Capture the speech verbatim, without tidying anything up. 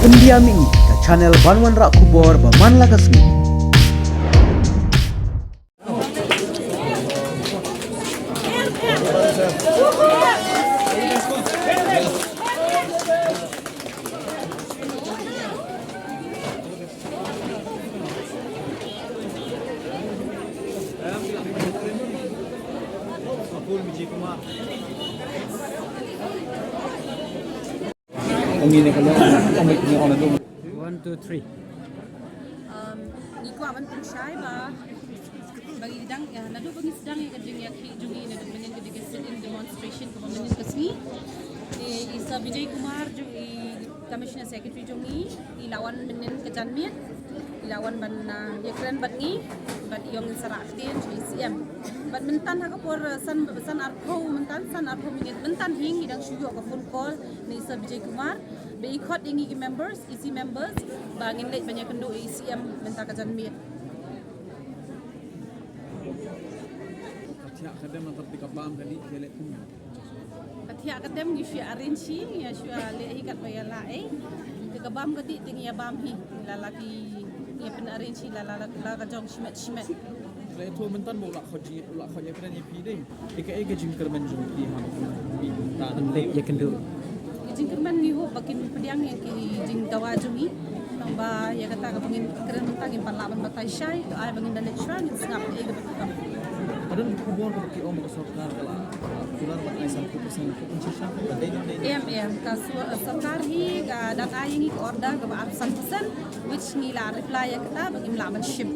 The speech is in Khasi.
India Mih, ka channel ban wanrah khubor ba man la ka sngi. One, two, three. Um, ngi kwah ban pynshai ba, ba ngi dang, ïa, naduh ba ngi sdang ïa ka jingïakhih jong ngi, naduh mynnin ka jingïakhih demonstration kaba mynnin ka sngi. Te i Sir Vijay Kumar jong i Commissioner Secretary jong ngi, i la wan mynnin ka janmiet, i la wan ban, ah, ïakren bad ngi, bad i ong ngin sa rah ktien sha i C M. Bad mynta ha ka por, ah, san, san arphew, mynta san arphew minit, mynta hi ngi dang shu ïoh ka phone call na i Sir Vijay Kumar ba i khot ïa ngi ki members, E C members, ba ngin leit ban ïakynduh ïa i C M mynta ka janmiet. Ka thiah ka dem, nangta ka bam ka dih, ka leh kumno? Ka thiah ka dem ngi shu arrange hi, ngi shu leh hi katba ïa lah, eh. Te ka bam ka dih te ngi ïa bam hi, la la ki, ngi pyn arrange hi la la, la, la ka jong shimet shimet. Leh to mynta ba u la khot ji, u la khot ïakren ïa phi dei. Ïa kaei ka jingkyrmen jong phi ha phi mynta? Ïakynduh. Ka jingkyrmen ngi hope ba kin pdiang ïa ki jingdawa jong ngi. Tang ba ïa kata kaba ngin kren mynta ngim pat lah ban batai shai, to ai ba ngin da leit shuwa ngin sngap ïa kaba ki ong. Ka don ka khubor kaba ki ong ba ka sorkar ka la kular ban ai sanphew percent, ka pynshai shai ka dei, dei, dei. Em, em, ka su-, sorkar hi ka dang ai ïa ngi ka order kaba arphew san percent, which ngi la reply ïa kata ba ngim lah ban shim.